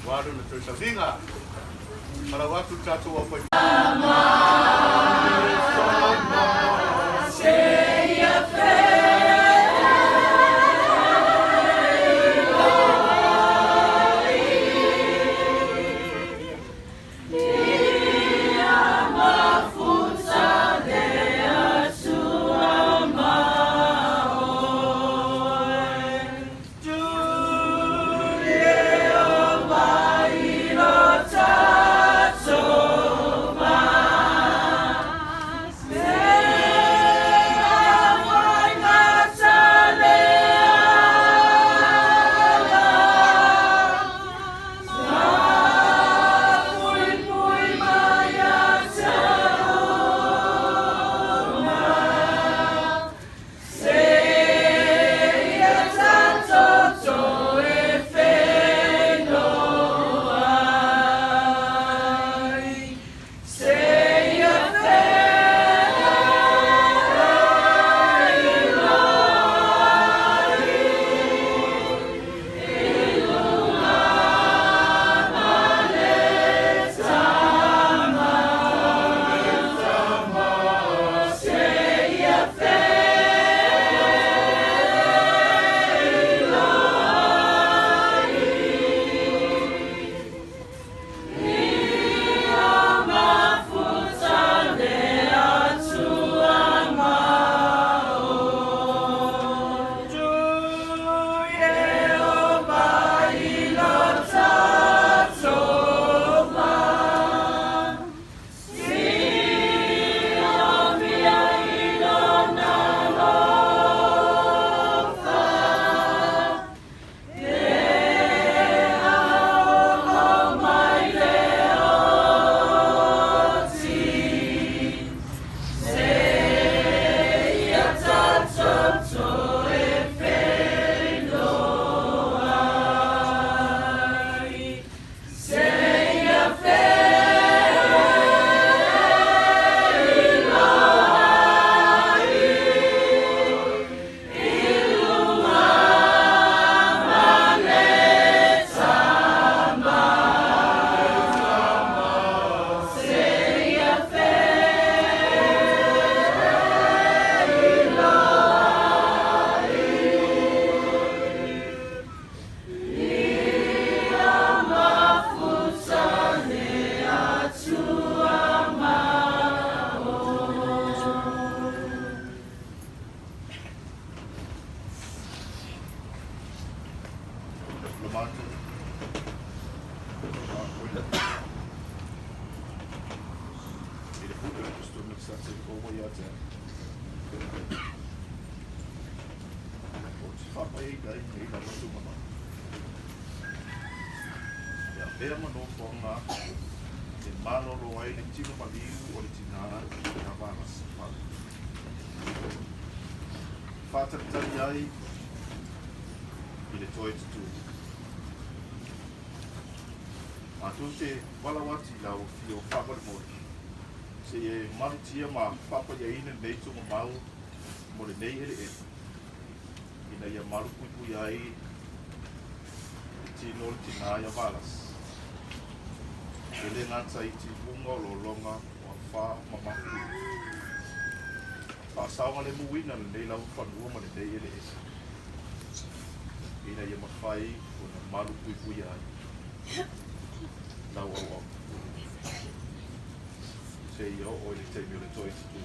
Ua lona toe sauniga. Palau atu le tatou aufai. Ia ma nofoaga e malolo ai le tino maliu o le tinā ia Valasi Faatalitali ai i le toe tutū. Matou te walau atu i lau afio faamolemole, seia e malutia ma faapaiaina lenei tuugamau mo lenei eleele, ina ia malupuipuia ai le tino o le tinā ia Valasi. E le gata i timuga o lologa o afa ma mafuie. Faasaogalemuina lenei lava fanua ma lenei eleele, ina ia mafai ona malupuipuia ai lau auauna seia oo i le taimi o le toe tutū.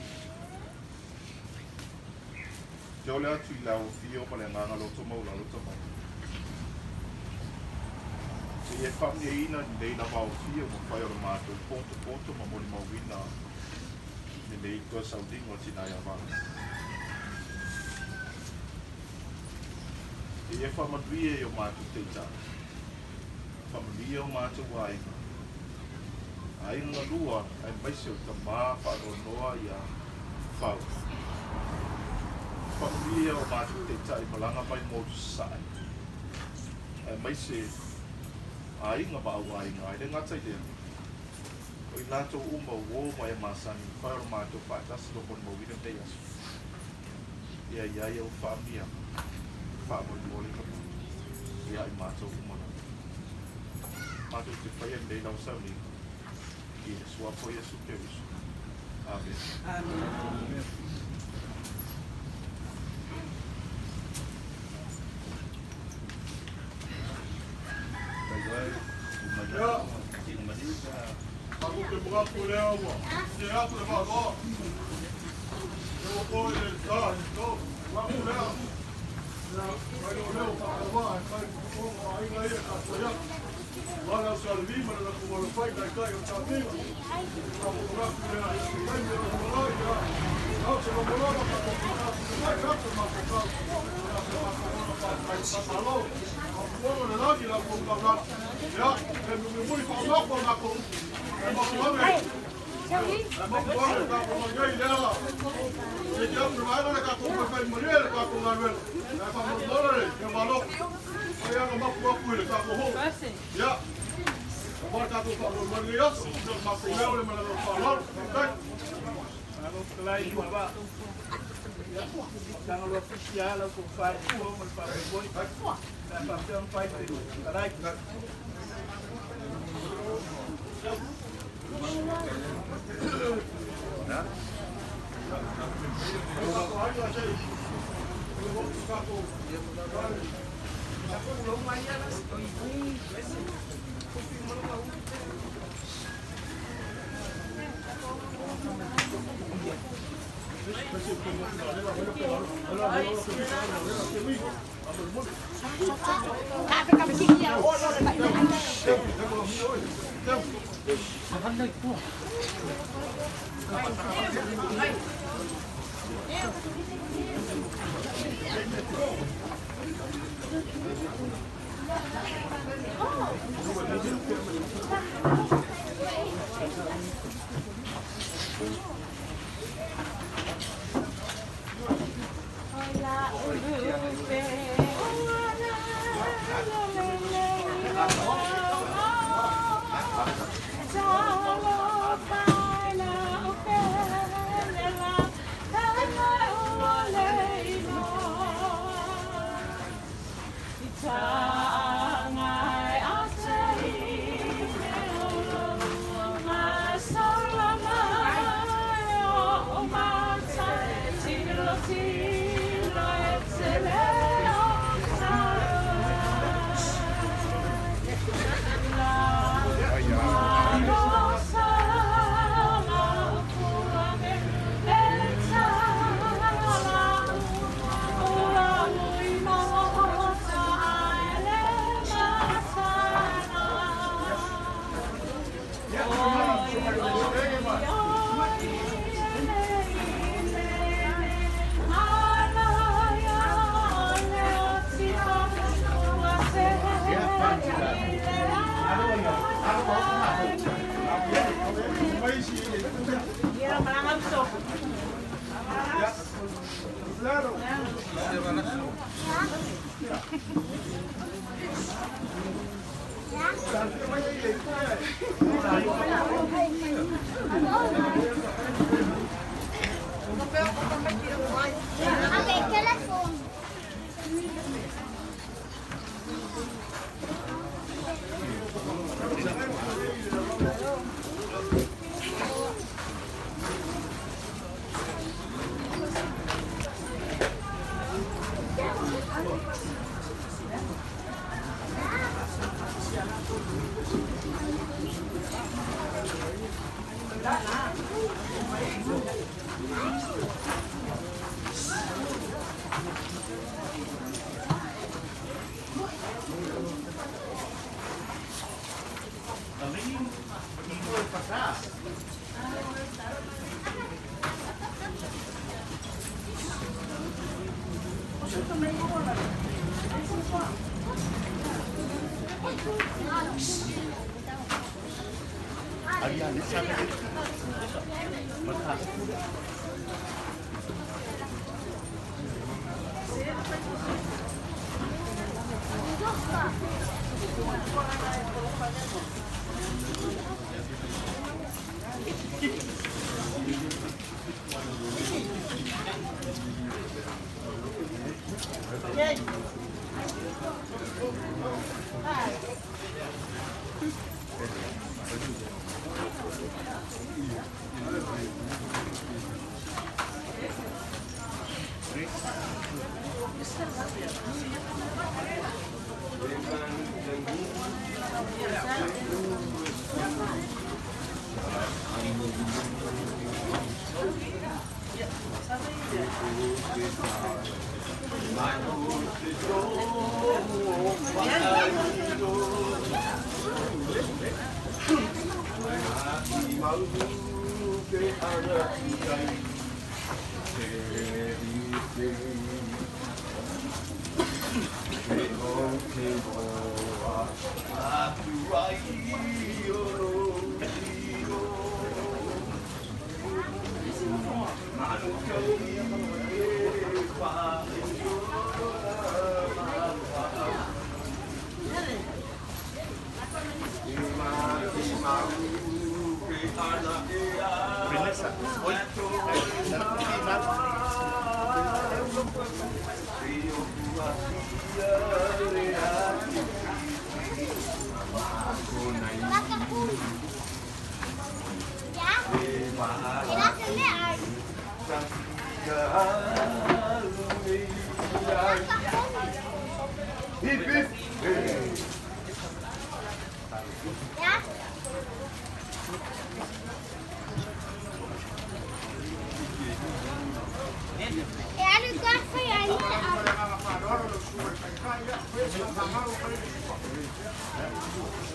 Te ole atu i lau afio ma le agaga loto maulalo tamaiti. Seia e faamanuiaina lenei lava aofia ua mafai ona matou potopoto ma molimauina lenei toe sauniga o Tina ia Valasi. Seia e faamanuia i o matou teitai, faamanuia o matou aiga, aiga galua aemaise o tama faanoanoa ia Fau. Faamanuia o matou teitai malaga mai motu sasae, aemaise aiga ma auaiga, e le gata i lea, o i latou uma uo ma e masani i whai o le matou faatasi lo molimauina lenei aso. Ia i ai au faamanuiaga, faamolemole tama, ia i matou uma lava. Matou te faia lenei lava sauniga i le Suafa o Iesu Keriso. Amene. Amene.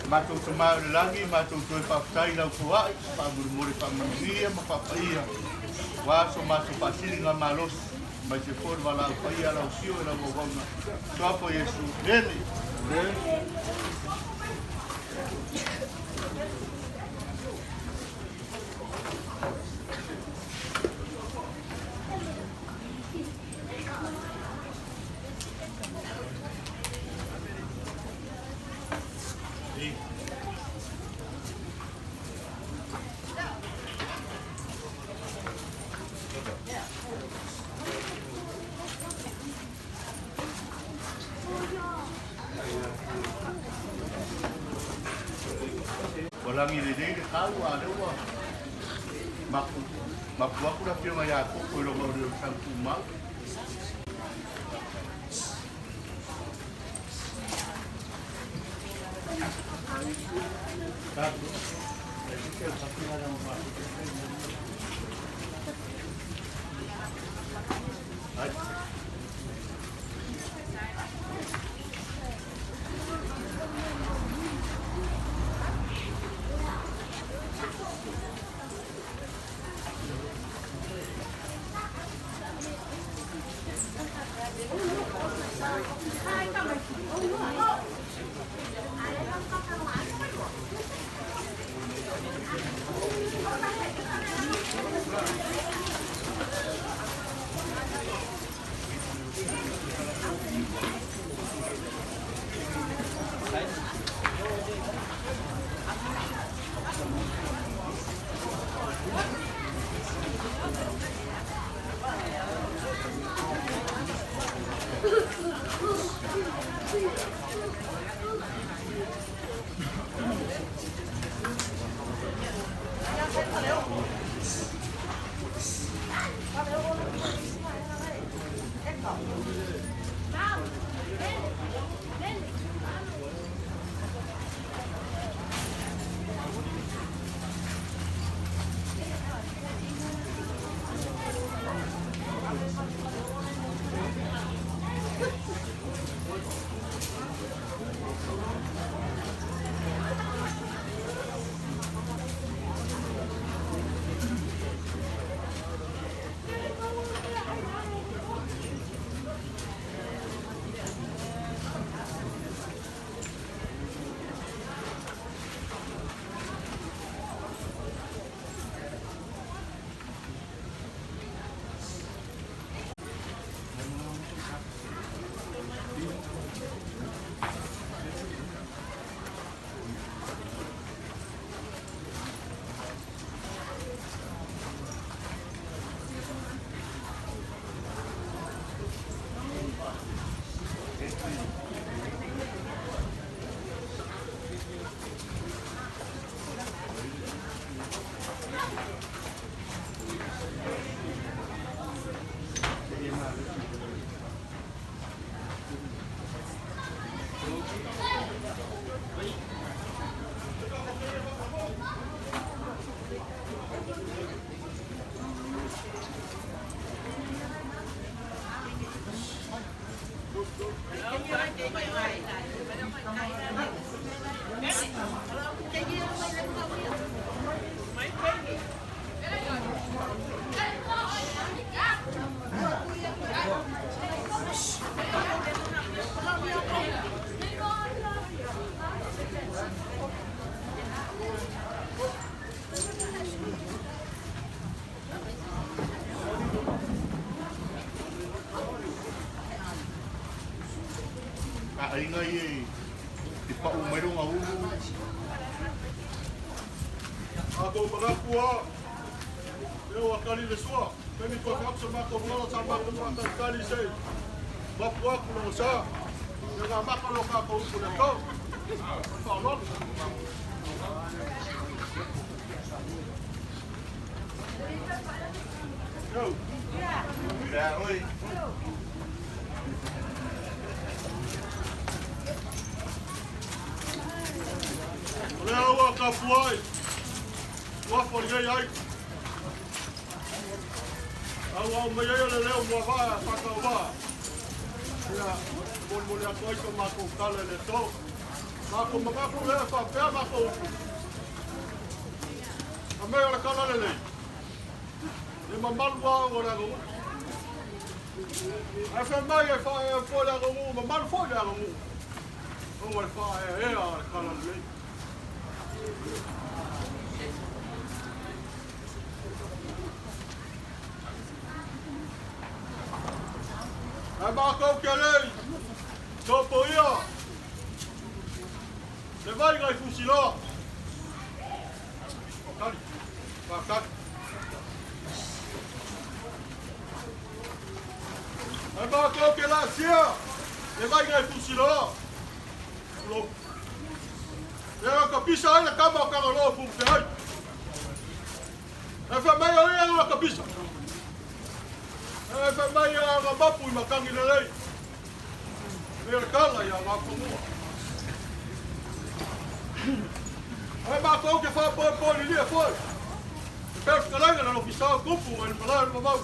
Matou Tama o le Lagi, matou toe faafetai i lau foai, faamolemole faamanuia ma faapaia. Ua so matou faasiliga malosi, mai se foi le valaau paia a lau sio e lau auauna. Suafa o Iesu. Amene. Ua lagi lelei le kau, a o lea ua mapu, mapu aku le afioga ia Koko i loga o le sau tumau. Ai. aiga ia i pau mai loga ulu. Matou manatu lava, lea ua tali le sua, taimi toe fai atu se matou tala sa matou faatalitali se i mapu atu le sa. Ia na amata lo tatou upu le to. Ma le faaaloalo. Yo. O lea ua tapuai, uafu o lenei ai. Auau mai ai o le leo muavaa faatauvaa. Ia, molimoli atu ai so matou tala i le aso. Matou manatu lea faapea matou upu. A mea o le tala lelei, le mamalu lava o le aganuu. Ae fai mai e faaea foi le aganuu, mamalu foi le aganuu. Ona o le faaeaea o le tala lelei. Ae matou te le i sopoia le vaiga i Fusiloa. Tali, faatali. Ae matou te laasia le vaiga i Fusiloa. Tulou. Lea ka pisa ai le kama o Tagaloa o Fofoga Fetalai. E fai mai o ia ua ka pisa. E fai mai a nga mapu i matagi lelei. Me le kala ia nga fanua. Ae matou te faapoepoe lilia foi. E pei o le fetalaiga na lofisa o tupu mai le malae o le mamau.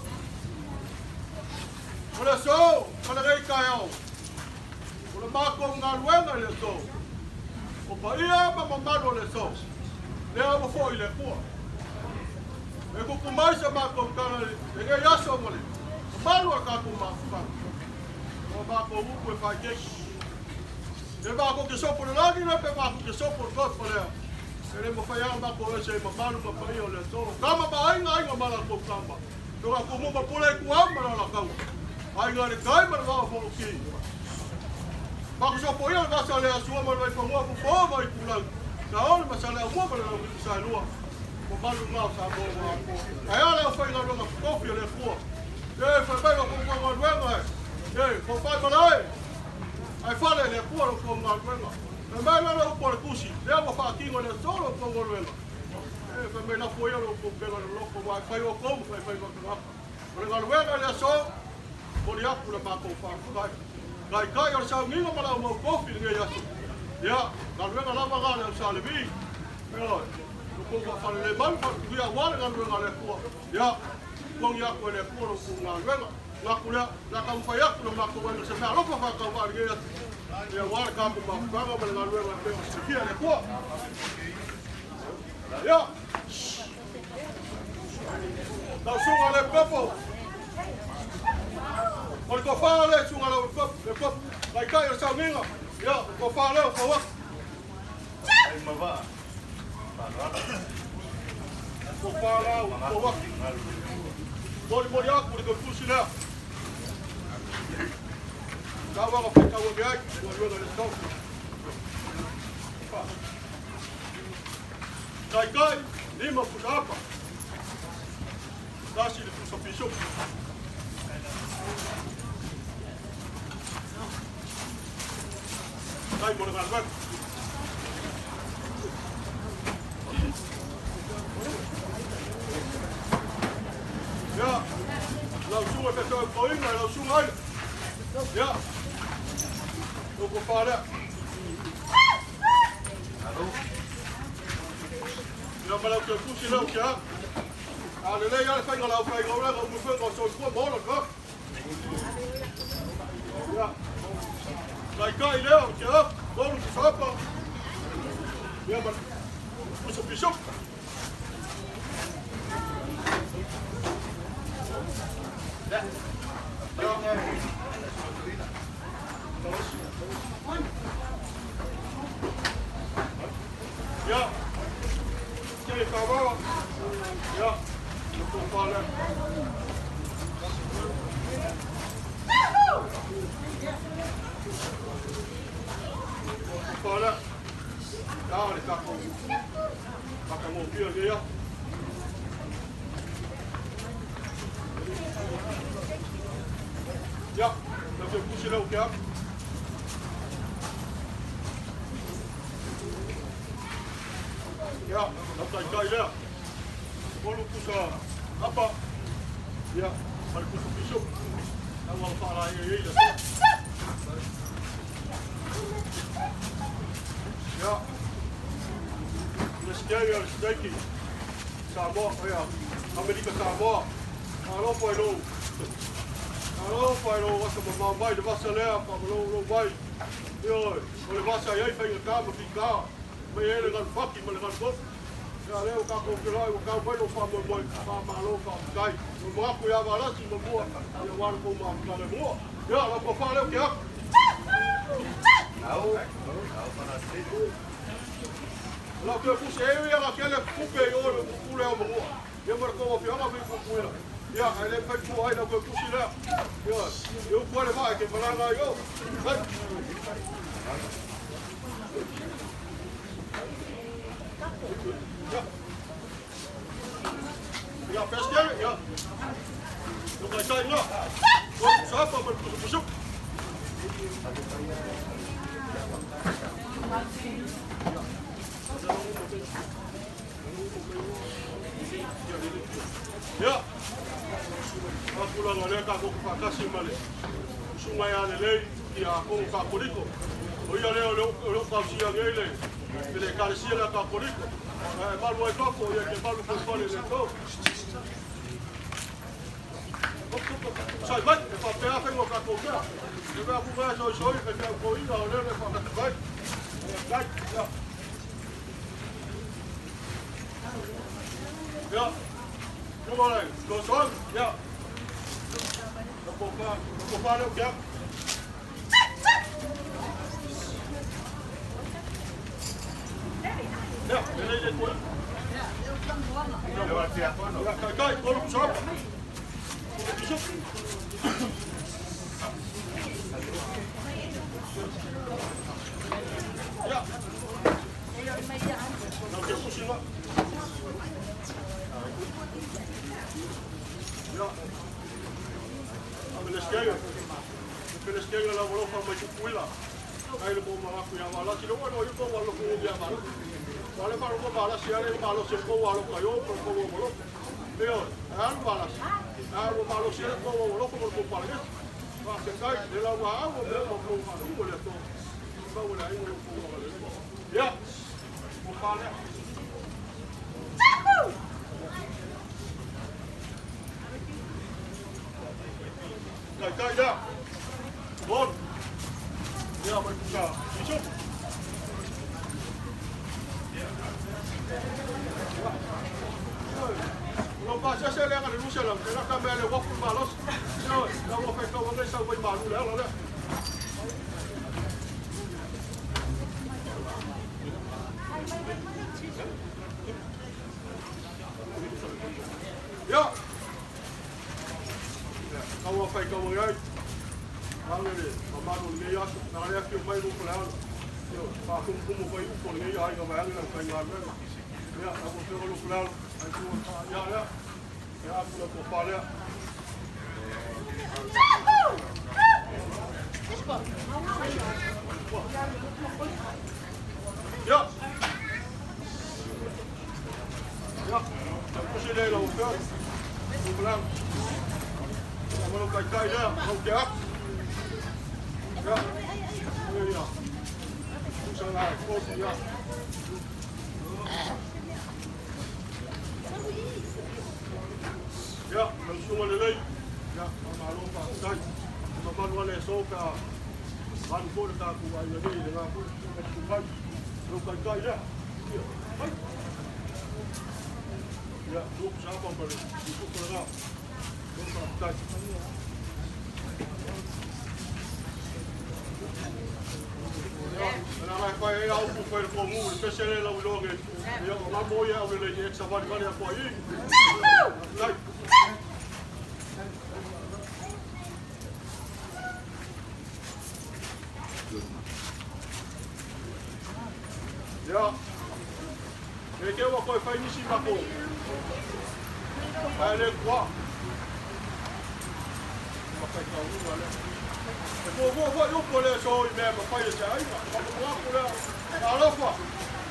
O le aso ma lenei taeao, o le matou galuega i le aso, o paia ma mamalu o le aso, lea ua foi i le Atua. E tupu mai sa matou tala i lenei aso ma le mamalu o le tatou mafutaga. O matou upu e fai keiki. Le matou te sopo le lagi le pe matou te sopo le kofa lea. E le mafai lava matou ese i mamalu ma paia o le aso. Tama ma aiga, aiga ma latou tama. Toga kumu ma pule i kuama ma Alataua. Aiga i le tai ma le vaa o Fonoti. Maku sopo ia le vasa le asua ma le vaifanua fofo ma Itulau. Saole ma Saleaaumua ma le Launiu Saelua. Mamalu na o Samoa ua atoa. Ae a le aufaigaluega totofi a le Atua. E fai mai la tou galuega e. E fofai malae. Ae fale i le Atua la outou galuega. Fai mai la le upu a le Tusi, lea ua faatino e le aso la outou galuega. E fai mai lafo ia lo outou pega loloto, aua e fai outou ma faifaiva tagata. O le galuega i le aso, momoli atu le matou faafetai. Taitai o le sauniga ma le aumau kofi i lenei aso. Ia, galuega lava la a le au Sa Levi. Ioe, lo outou faafalelemalu ma faletuia aua le galuega a le Atua. Ia, totogi atu e le Atua lo outou galuega. Ona atu lea, o le a taumafai atu le matou aiga se meaalofa faatauvaa i lenei aso. Ia, aua le tatou mafutaga ma le galuega e pei ona silafia e le Atua. Ia! Lau susuga le Pepo. O le tofa le susuga lau le Pepo. Taitai o le sauniga. Ia, o le tofa lea o Fauaki. Ai ma vaa. Tofa la o Fauaki. Molimoli atu le tusi lea. Tauaga whaitau ake ai, galuega i le tau. Taitai, lima pusa apa. Tasi le pusa piso. Tai mo le galuega. Ia, lau susuga e fesoa i lau susuga ai. Ia, lou tofa lea. Ia ma lau toe tusi lea o te a. A lelei lava le faiga o le aufaigaluega o muifega o soifua ma ola tagata. Ia, taitai lea o te a, tolu pusa apa. Ia ma pusa pisupu. Ia. Ia, se faaauau. Ia, le tofa lea. O lea. Ia le tatou matagofie lenei aso. Ia, lau te pusi lea o ke atu. Ia, lau taitai lea. Tolu pusa apa. Ia, ma le pusa piso. Lau au faalae ai le aso. Ia, le sikiai a le Siteiki, Samoa, ia, Amerika Samoa. Alofa i lou, alofa i lou asa mamao mai, le vasa lea, faamalou mai. Ioe, o le vasa e ai faigata ma figā, mai ai le galu faki ma le galu goto. Ia lea ua tatou feiloai ua tau mai lou faamoemoe, faamalo faafetai. Ua manatu ia Valasi ma mua, ia aua le tou mafutaga e mua. Ia, lau tofa lea ou te atu. Lau toe pusi e ia na tele tupe i o le pule o manua. Ia ma le tou afioga ma i puipuina. Ia, ae le mafai fua ai lau toe pusi lea. Ia, e upu ai le vaa e te malaga ai o. Hai. Ia. Ia, Pesqueira, ia. Lau taitai ngā. Ua sapa ma le pusupusu. Ia, a tulaga lea tatou te faatasi ma le susuga ia Lelei ia Kono Kakoliko. O ia lea o lea o tausia nei le le ekalesia lea Kakoliko. E malu ai fafo, ia ke malu foi le tou. Sai mai, e faapea faiga o tatou mea. E mea ku mea soisoi, e mea koina o lea le whakati mai. Kai, ia. Ia. Come on, go on. Ia. Ko wha leo kia. Ia, e lei le koe. Ia, kai kai, kolu kusapa. Ia. Nau te pusinga. Ia. A me leskega. Me leskega la volofa mai tupuila. Ai le ko maraku ia wala si lo no yo ko walo ko ia wala. Wale fa ko wala si ale malo si ko walo ka yo ko ko walo. Leo, alu wala si. Alu malo si ale ko walo ko ko pala. Fa se kai de la wa o me ko ko ko le to. Ba wala ai ko ko wala. Ya. Ko pala. Kai kai da. Bon. Ya mai kuka. Iso. Lo pa se se le ga le lusa la la ka me le wa fu malos. No, la wa fa ka wa me sa wa malu le la le. Ya. Ka wa fa ka wa ai. Ala le mamalu le aso, na le afio mai lo pala. Yo, pa ku ku mo fai ko le ai ga va le ka ya le. Ya, a mo lo pala. Ai ku ya ya. Ya ku lo ko pa le. Ya. Ya, ku se le lo ko. Ko pala. Mo lo kai kai ya, ko ke ak. Ya. Ya. Ku sa la ko ya. Ya, lau susuga lelei. Ya, faamalo faafetai. E mamalu a le aso pe a alu foi le tatou aiga nei i lena foi susuga tupu mai. Lau taitai lea. Ia, mai. Ia, tupu sa pa ma le tupu lena. Lau faafetai. Ia, na lai fai ai au ku fai le komu, le pese le lau iloa ke. Ia, o la mo ia au le le ek sa vali vali a koa i. Faafetai. E te ua toe fai nisi matou ae le tuā. Faitaulua lea. E fuafua foi upu o le aso i mea e mafai e se aiga. Faamatua atu lea, Talofa,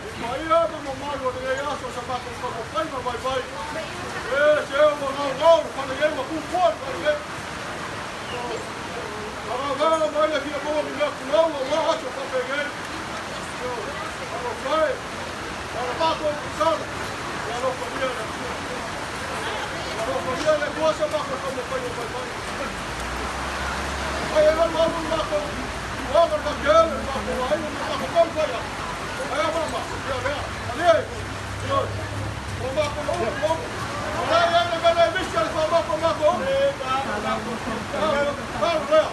i paia ma mamalu o lenei aso sa matou taumafaiga vaivai. E se ua gaogao le fale nei ua tu koa le fale nei. Fagavaga mai le fia maua ni mea tulou aua aso faapenei. Talofa e, na o le matou tusala, ia alofagia le Atua. Ia alofagia le Atua sa matou taumafaiga vaivai. Ai e alu alu le matou tulaga le makele le matou aiga ma le matou taumafai atu. Ai a mama, ia lea, malie, ioe. O matou upu, upu. O la e i ai le mea le misi a le faamama o matou upu. Alu lea,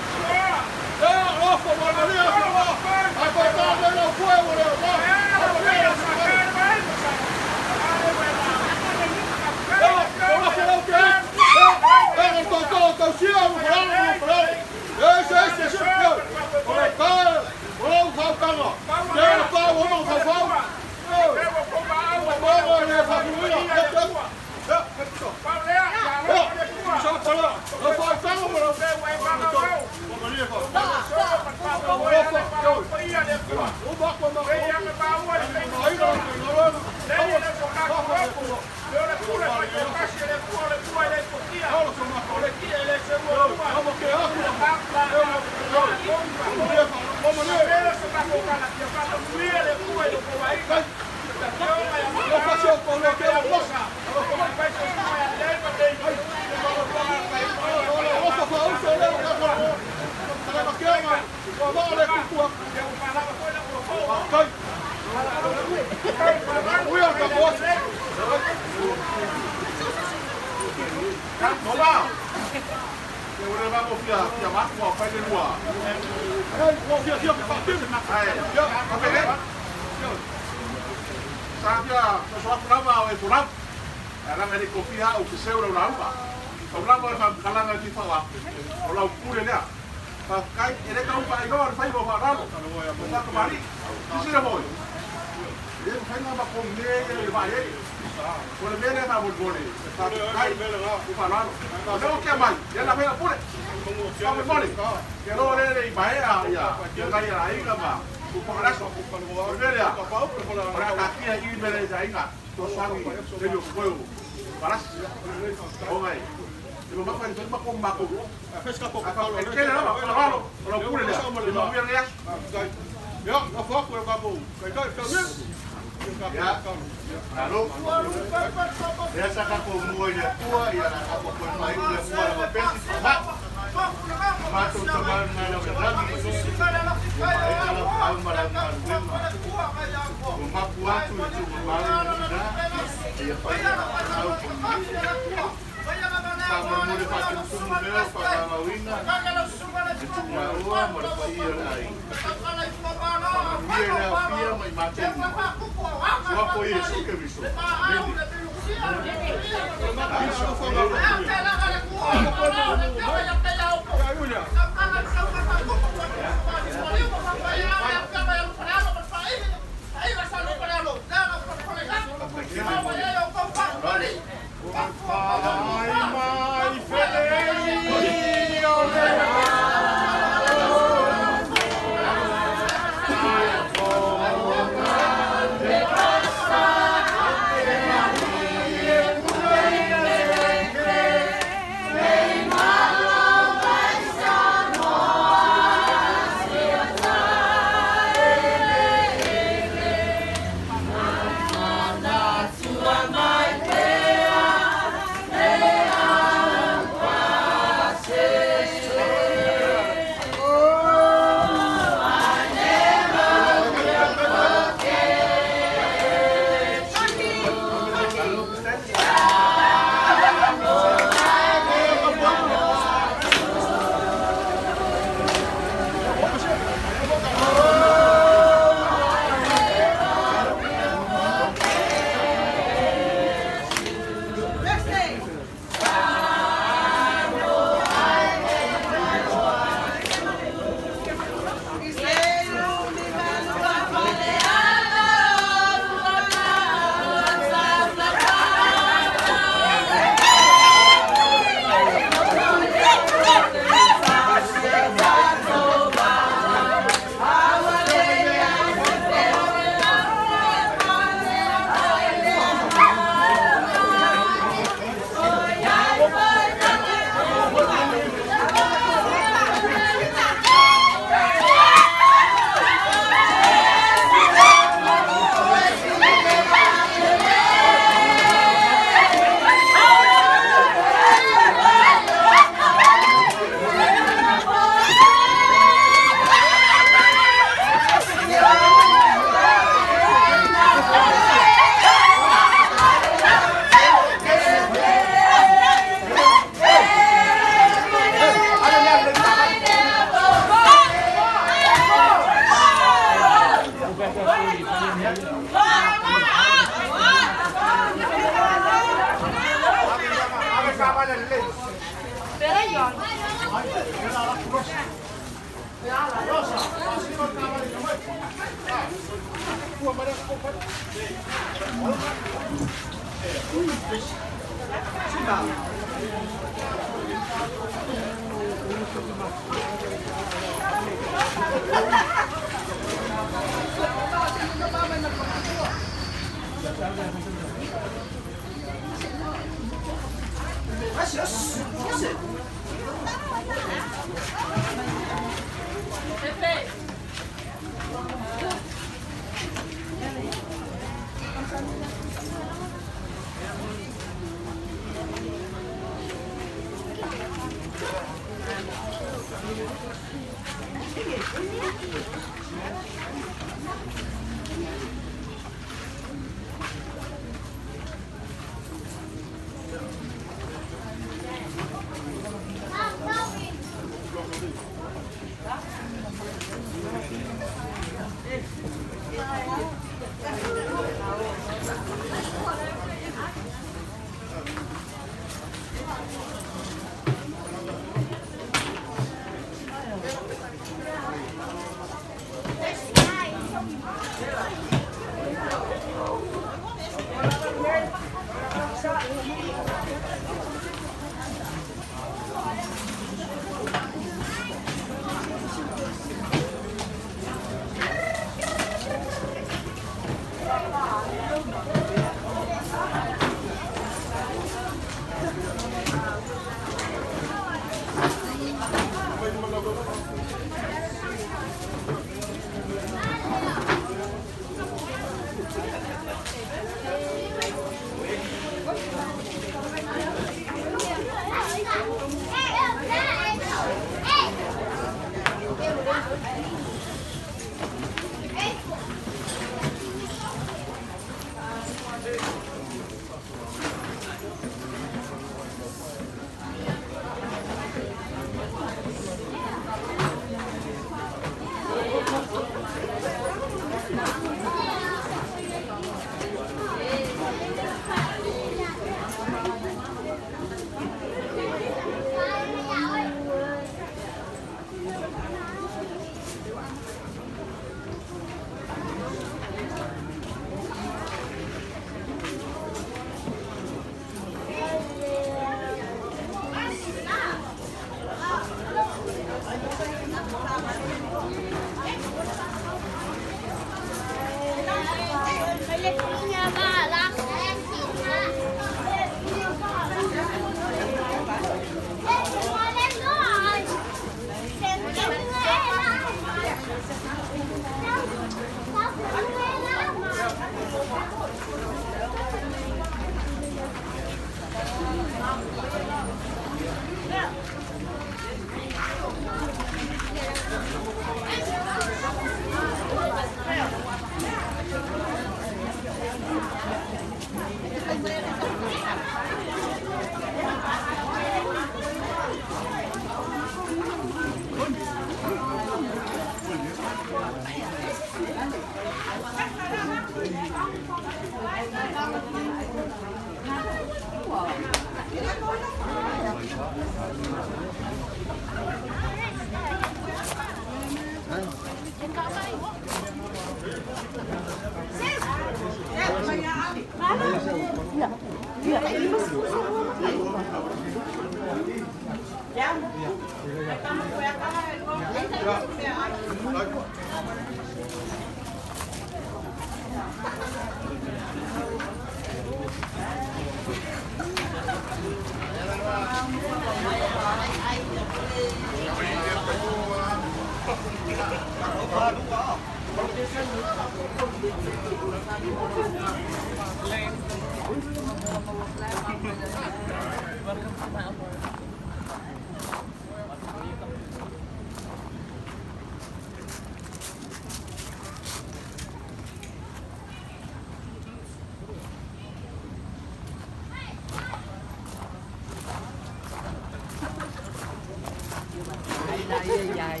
Dài.